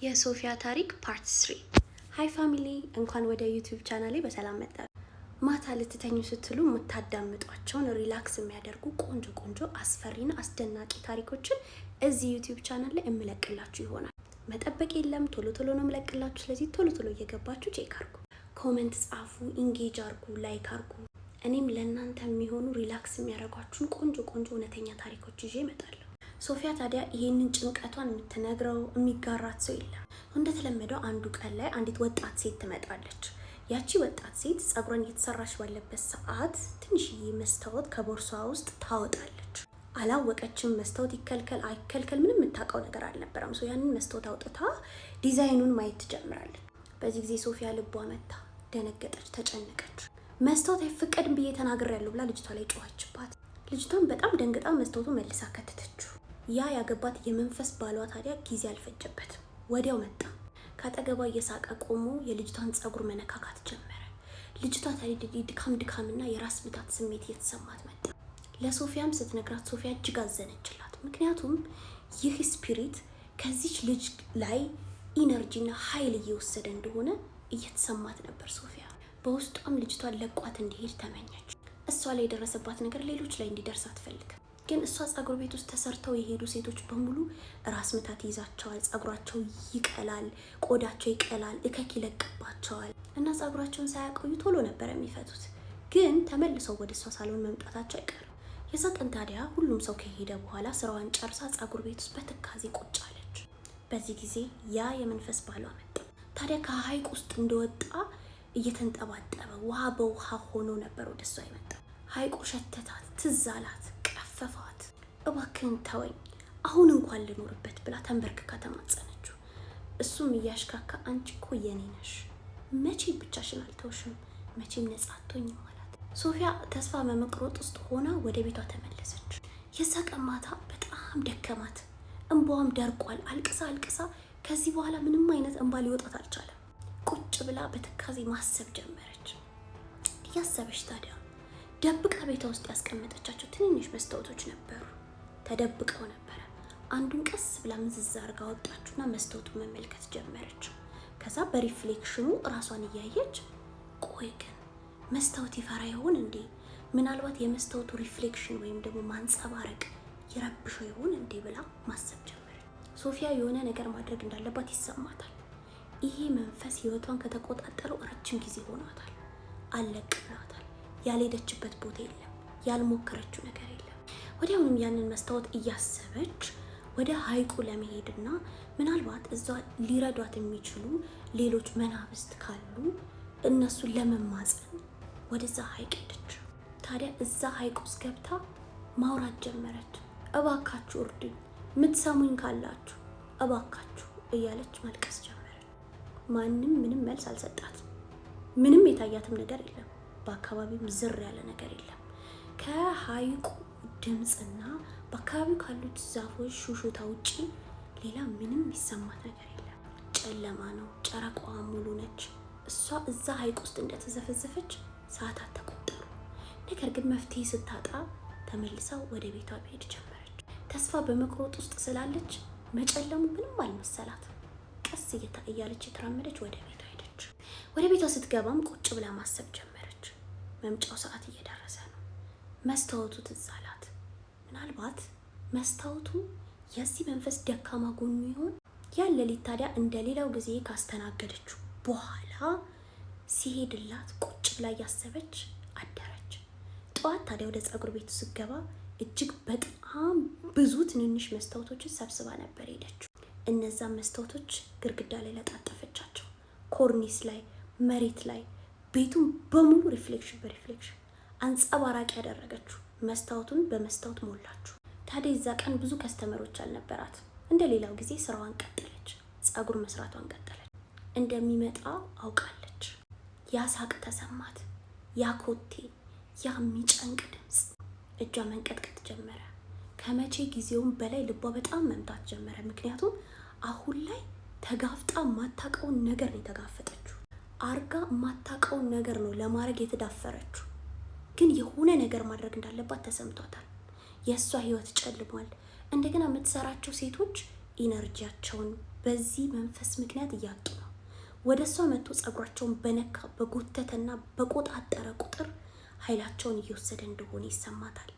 የሶፊያ ታሪክ part 3። Hi family፣ እንኳን ወደ YouTube ቻናሌ በሰላም መጣችሁ። ማታ ልትተኙ ስትሉ የምታዳምጧቸውን relax የሚያደርጉ ቆንጆ ቆንጆ አስፈሪና አስደናቂ ታሪኮችን እዚህ YouTube channel ላይ እምለቅላችሁ ይሆናል። መጠበቅ የለም፣ ቶሎ ቶሎ ነው የምለቅላችሁ። ስለዚህ ቶሎ ቶሎ እየገባችሁ check አርጉ፣ comment ጻፉ፣ engage አርጉ፣ like አርጉ። እኔም ለእናንተ የሚሆኑ relax የሚያደርጓችሁን ቆንጆ ቆንጆ እውነተኛ ታሪኮች ይዤ እመጣለሁ። ሶፊያ ታዲያ ይህንን ጭንቀቷን የምትነግረው የሚጋራት ሰው የለም። እንደተለመደው አንዱ ቀን ላይ አንዲት ወጣት ሴት ትመጣለች። ያቺ ወጣት ሴት ጸጉሯን እየተሰራች ባለበት ሰዓት ትንሽዬ መስታወት ከቦርሷ ውስጥ ታወጣለች። አላወቀችም። መስታወት ይከልከል አይከልከል ምንም የምታውቀው ነገር አልነበረም። So ያንን መስታወት አውጥታ ዲዛይኑን ማየት ትጀምራለች። በዚህ ጊዜ ሶፊያ ልቧ መታ፣ ደነገጠች፣ ተጨነቀች። መስታወት አይፈቀድም ብዬ ተናግሬያለሁ ብላ ልጅቷ ላይ ጮኸችባት። ልጅቷን በጣም ደንግጣ መስታወቱ መልሳ ከተተችው። ያ ያገባት የመንፈስ ባሏ ታዲያ ጊዜ አልፈጀበትም፣ ወዲያው መጣ። ከአጠገቧ እየሳቀ ቆሞ የልጅቷን ጸጉር መነካካት ጀመረ። ልጅቷ ታዲያ ድካም ድካምና የራስ ምታት ስሜት እየተሰማት መጣ። ለሶፊያም ስትነግራት ሶፊያ እጅግ አዘነችላት። ምክንያቱም ይህ spirit ከዚች ልጅ ላይ energy ና ኃይል እየወሰደ እንደሆነ እየተሰማት ነበር። ሶፊያ በውስጧም ልጅቷን ለቋት እንዲሄድ ተመኘች። እሷ ላይ የደረሰባት ነገር ሌሎች ላይ እንዲደርስ አትፈልግም። ግን እሷ ጸጉር ቤት ውስጥ ተሰርተው የሄዱ ሴቶች በሙሉ ራስ ምታት ይይዛቸዋል፣ ጸጉራቸው ይቀላል፣ ቆዳቸው ይቀላል፣ እከክ ይለቅባቸዋል እና ጸጉራቸውን ሳያቆዩ ቶሎ ነበር የሚፈቱት። ግን ተመልሰው ወደ እሷ ሳሎን መምጣታቸው አይቀርም። የዛ ቀን ታዲያ ሁሉም ሰው ከሄደ በኋላ ስራዋን ጨርሳ ጸጉር ቤት ውስጥ በትካዜ ቁጭ አለች። በዚህ ጊዜ ያ የመንፈስ ባሏ መጣ። ታዲያ ከሀይቅ ውስጥ እንደወጣ እየተንጠባጠበ ውሃ በውሃ ሆኖ ነበር ወደ እሷ የመጣ። ሀይቁ ሸተታት፣ ትዝ አላት፣ ቀፈፋት። እባክህን ተወኝ አሁን እንኳን ልኖርበት ብላ ተንበርክካ ተማጸነችው። እሱም እያሽካካ አንቺ እኮ የኔ ነሽ፣ መቼም ብቻሽን አልተውሽም፣ መቼም ነጻ አትሆኝም አላት። ሶፊያ ተስፋ በመቁረጥ ውስጥ ሆና ወደ ቤቷ ተመለሰች። የዛ ቀን ማታ በጣም ደከማት፣ እንባዋም ደርቋል። አልቅሳ አልቅሳ ከዚህ በኋላ ምንም አይነት እንባ ሊወጣት አልቻለም። ቁጭ ብላ በትካዜ ማሰብ ጀመረች። እያሰበች ታዲያ ደብቃ ቤቷ ውስጥ ያስቀመጠቻቸው ትንንሽ መስታወቶች ነበሩ። ተደብቀው ነበረ። አንዱን ቀስ ብላ ምዝዝ አድርጋ አወጣችውና መስታወቱን መመልከት ጀመረች። ከዛ በ reflection ኑ እራሷን እያየች ቆይ ግን መስታወት ይፈራ ይሆን እንዴ? ምናልባት የመስታወቱ reflection ወይም ደግሞ ማንጸባረቅ ይረብሸው ይሆን እንዴ ብላ ማሰብ ጀመረች። ሶፊያ የሆነ ነገር ማድረግ እንዳለባት ይሰማታል። ይሄ መንፈስ ህይወቷን ከተቆጣጠረው ረጅም ጊዜ ሆኗታል። አለቅ ብሏታል። ያልሄደችበት ቦታ የለም፣ ያልሞከረችው ነገር የለም። ወዲያውኑም ያንን መስታወት እያሰበች ወደ ሀይቁ ለመሄድና ምናልባት እዛ ሊረዷት የሚችሉ ሌሎች መናፍስት ካሉ እነሱን ለመማፀን ወደዛ ሀይቅ ሄደች። ታዲያ እዛ ሀይቅ ውስጥ ገብታ ማውራት ጀመረች። እባካችሁ እርዱኝ፣ የምትሰሙኝ ካላችሁ እባካችሁ እያለች ማልቀስ ጀመረች። ማንም ምንም መልስ አልሰጣትም። ምንም የታያትም ነገር የለም። በአካባቢውም ዝር ያለ ነገር የለም። ከሀይቁ ድምፅና በአካባቢው ካሉት ዛፎች ሹሹታ ውጪ ሌላ ምንም የሚሰማት ነገር የለም። ጨለማ ነው። ጨረቃዋ ሙሉ ነች። እሷ እዛ ሀይቅ ውስጥ እንደተዘፈዘፈች ሰዓታት ተቆጠሩ። ነገር ግን መፍትሄ ስታጣ ተመልሳ ወደ ቤቷ መሄድ ጀመረች። ተስፋ በመቁረጥ ውስጥ ስላለች መጨለሙ ምንም አልመሰላት። ቀስ እያለች የተራመደች ወደ ቤቷ ሄደች። ወደ ቤቷ ስትገባም ቁጭ ብላ ማሰብ ጀመረች። መምጫው ሰዓት እየደረሰ ነው። መስታወቱ ትዝ አላት። ምናልባት መስታወቱ የዚህ መንፈስ ደካማ ጎኑ ይሆን? ያን ሌሊት ታዲያ እንደ ሌላው ጊዜ ካስተናገደችው በኋላ ሲሄድላት ቁጭ ብላ እያሰበች አደረች። ጠዋት ታዲያ ወደ ፀጉር ቤቱ ስትገባ እጅግ በጣም ብዙ ትንንሽ መስታወቶችን ሰብስባ ነበር ሄደችው። እነዛን መስታወቶች ግድግዳ ላይ ለጣጠፈቻቸው፣ ኮርኒስ ላይ፣ መሬት ላይ፣ ቤቱን በሙሉ reflection በ reflection አንጸባራቂ ያደረገችው፣ መስታወቱን በመስታወት ሞላችው። ታዲያ የዛ ቀን ብዙ customer ኦች አልነበራት። እንደ ሌላው ጊዜ ስራዋን ቀጠለች፣ ፀጉር መስራቷን ቀጠለች። እንደሚመጣ አውቃለች። ያ ሳቅ ተሰማት፣ ያ ኮቴ፣ ያ የሚጨንቅ ድምፅ። እጇ መንቀጥቀጥ ጀመረ። ከመቼ ጊዜውም በላይ ልቧ በጣም መምታት ጀመረ። ምክንያቱም አሁን ላይ ተጋፍጣ የማታውቀውን ነገር ነው የተጋፈጠችው። አርጋ የማታውቀውን ነገር ነው ለማድረግ የተዳፈረችው። ግን የሆነ ነገር ማድረግ እንዳለባት ተሰምቷታል። የእሷ ህይወት ጨልሟል። እንደገና የምትሰራቸው ሴቶች energy ያቸውን በዚህ መንፈስ ምክንያት እያጡ ነው። ወደ እሷ መጥቶ ጸጉራቸውን በነካ፣ በጎተተና በቆጣጠረ ቁጥር ኃይላቸውን እየወሰደ እንደሆነ ይሰማታል።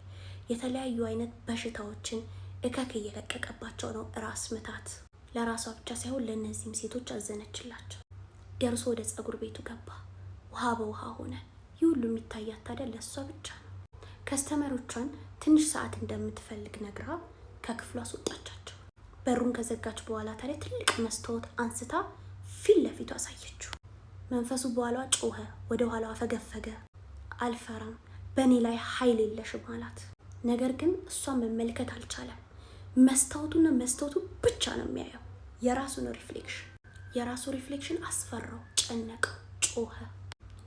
የተለያዩ አይነት በሽታዎችን እከክ እየለቀቀባቸው ነው። ራስ ምታት ለራሷ ብቻ ሳይሆን ለእነዚህም ሴቶች አዘነችላቸው። ደርሶ ወደ ጸጉር ቤቱ ገባ። ውሃ በውሃ ሆነ። ይህ ሁሉ የሚታያት ታዲያ ለእሷ ብቻ ነው። Customer ኦቿን ትንሽ ሰዓት እንደምትፈልግ ነግራ ከክፍሉ አስወጣቻቸው። በሩን ከዘጋች በኋላ ታዲያ ትልቅ መስታወት አንስታ ፊት ለፊቱ አሳየችው። መንፈሱ በኋላዋ ጮኸ፣ ወደ ኋላዋ ፈገፈገ። አልፈራም፣ በእኔ ላይ ኃይል የለሽም አላት። ነገር ግን እሷ መመልከት አልቻለም። መስታወቱና መስታወቱ ብቻ ነው የሚያየው፣ የራሱን reflection። የራሱ reflection አስፈራው፣ ጨነቀው፣ ጮኸ።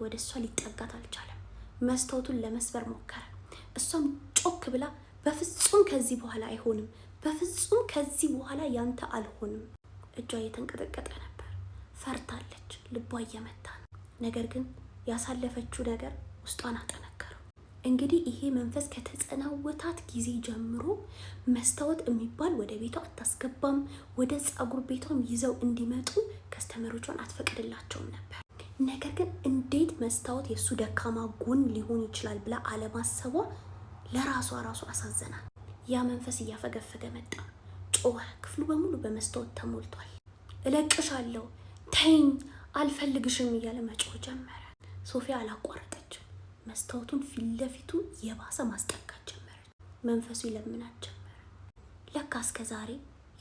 ወደ እሷ ሊጠጋት አልቻለም። መስታወቱን ለመስበር ሞከረ። እሷም ጮክ ብላ በፍጹም ከዚህ በኋላ አይሆንም፣ በፍጹም ከዚህ በኋላ ያንተ አልሆንም። እጇ እየተንቀጠቀጠ ነበር። ፈርታለች። ልቧ እየመታ ነው። ነገር ግን ያሳለፈችው ነገር ውስጧን አጠነከረው። እንግዲህ ይሄ መንፈስ ከተጸናወታት ጊዜ ጀምሮ መስታወት የሚባል ወደ ቤቷ አታስገባም። ወደ ፀጉር ቤቷም ይዘው እንዲመጡ customer ኦቿን አትፈቅድላቸውም ነበር። ነገር ግን እንዴት መስታወት የእሱ ደካማ ጎን ሊሆን ይችላል ብላ አለማሰቧ ለራሷ ራሱ አሳዘናት። ያ መንፈስ እያፈገፈገ መጣ፣ ጮኸ። ክፍሉ በሙሉ በመስታወት ተሞልቷል። እለቅሻለሁ፣ ተይኝ፣ አልፈልግሽም እያለ መጮህ ጀመረ። ሶፊያ አላቋረጠችም። መስታወቱን ፊት ለፊቱ የባሰ ማስጠጋት ጀመረች። መንፈሱ ይለምናት ጀመረ። ለካ እስከ ዛሬ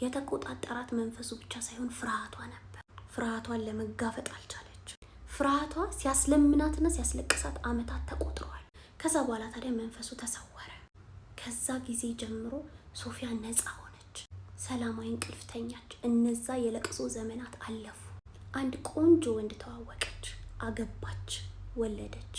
የተቆጣጠራት መንፈሱ ብቻ ሳይሆን ፍርሃቷ ነበር። ፍርሃቷን ለመጋፈጥ አልቻለች። ፍርሃቷ ሲያስለምናትና ሲያስለቅሳት ዓመታት ተቆጥረዋል። ከዛ በኋላ ታዲያ መንፈሱ ተሰወረ። ከዛ ጊዜ ጀምሮ ሶፊያ ነፃ ሆነች። ሰላማዊ እንቅልፍ ተኛች። እነዛ የለቅሶ ዘመናት አለፉ። አንድ ቆንጆ ወንድ ተዋወቀች፣ አገባች፣ ወለደች።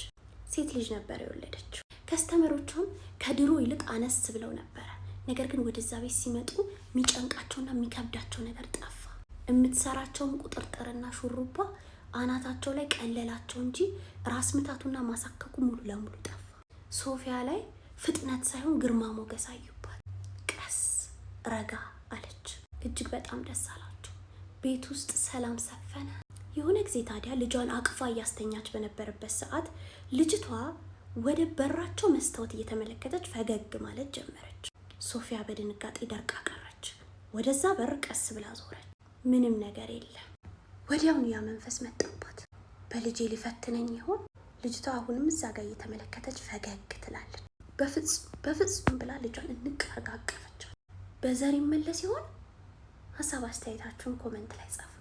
ሴት ልጅ ነበር የወለደችው። Customer ኦቿም ከድሮ ይልቅ አነስ ብለው ነበረ። ነገር ግን ወደዛ ቤት ሲመጡ የሚጨንቃቸውና የሚከብዳቸው ነገር ጠፋ። የምትሰራቸውም ቁጥርጥርና ሹሩባ አናታቸው ላይ ቀለላቸው እንጂ ራስ ምታቱና ማሳከኩ ሙሉ ለሙሉ ጠፋ። ሶፊያ ላይ ፍጥነት ሳይሆን ግርማ ሞገስ አዩባት። ቀስ ረጋ አለች። እጅግ በጣም ደስ አላቸው። ቤት ውስጥ ሰላም ሰፈነ። የሆነ ጊዜ ታዲያ ልጇን አቅፋ እያስተኛች በነበረበት ሰዓት ልጅቷ ወደ በራቸው መስታወት እየተመለከተች ፈገግ ማለት ጀመረች። ሶፊያ በድንጋጤ ደርቃ ቀረች። ወደዛ በር ቀስ ብላ ዞረች። ምንም ነገር የለም። ወዲያውኑ ያ መንፈስ መጣባት። በልጄ ሊፈትነኝ ይሆን? ልጅቷ አሁንም እዛ ጋር እየተመለከተች ፈገግ ትላለች። በፍጹም በፍጹም ብላ ልጇን እንቅ አድርጋ አቀፈቻት። በዘር ይመለስ ይሆን? ሀሳብ አስተያየታችሁን comment ላይ ጻፉ።